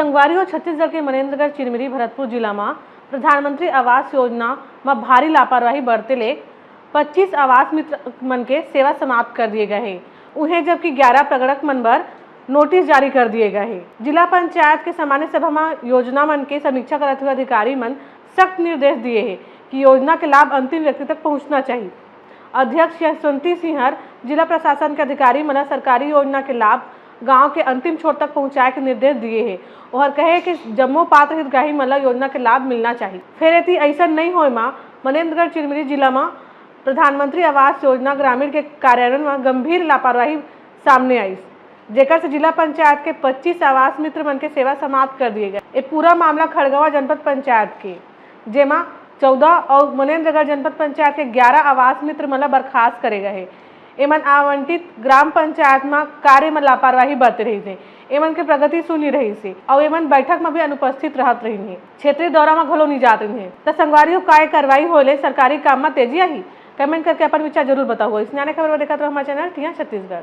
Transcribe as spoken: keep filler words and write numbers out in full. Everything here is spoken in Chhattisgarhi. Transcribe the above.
संगवारी हो, छत्तीसगढ़ के मनेन्द्रगढ़ चिरमिरी भरतपुर जिला म प्रधानमंत्री आवास योजना म भारी लापरवाही बरते ले पच्चीस आवास मित्र मन के सेवा समाप्त कर दिए गए हे। उहें जबकि ग्यारह प्रकरण मन बर नोटिस जारी कर दिए गए हे। जिला पंचायत के सामान्य सभा म योजना मन के समीक्षा करत हुए अधिकारी मन सख्त निर्देश दिए हे कि योजना के लाभ अंतिम व्यक्ति तक पहुंचना चाहिए। अध्यक्ष यशवंती सिंह हर जिला प्रशासन के अधिकारी मन ल सरकारी योजना के लाभ गांव के अंतिम छोर तक पहुंचाए के निर्देश दिए हे। ओहर कहे कि जम्मो पात्र हितग्राही मन ल योजना के लाभ मिलना चाहिए। फेर एती अइसन नइ होए म मनेन्द्रगढ़ चिरमिरी जिला म प्रधानमंत्री आवास योजना ग्रामीण के कार्यान्वयन म गंभीर लापरवाही सामने आइस, जेकर से जिला पंचायत के पच्चीस आवास मित्र मन के सेवा समाप्त कर दिए गए। ए पूरा मामला खड़गवां जनपद पंचायत के, जेमा चौदह अउ मनेन्द्रगढ़ जनपद पंचायत के ग्यारह आवास मित्र मन ल बर्खास्त करे गए हे। एमन आवंटित ग्राम पंचायत म कार्य म लापरवाही बरते रहिस हे। एमन के प्रगति शून्य रहिस हे अउ एमन बैठक म भी अनुपस्थित रहत रहिन हे। क्षेत्रीय दौरा म घलो नइ जात रहिन हे। त संगवारी हो, का ए कार्रवाई होए ले सरकारी काम म तेजी आही? कमेंट करके अपन विचार जरूर बताओ। अइसने आने खबर बर देखत रहो हमारे चैनल टिया छत्तीसगढ़।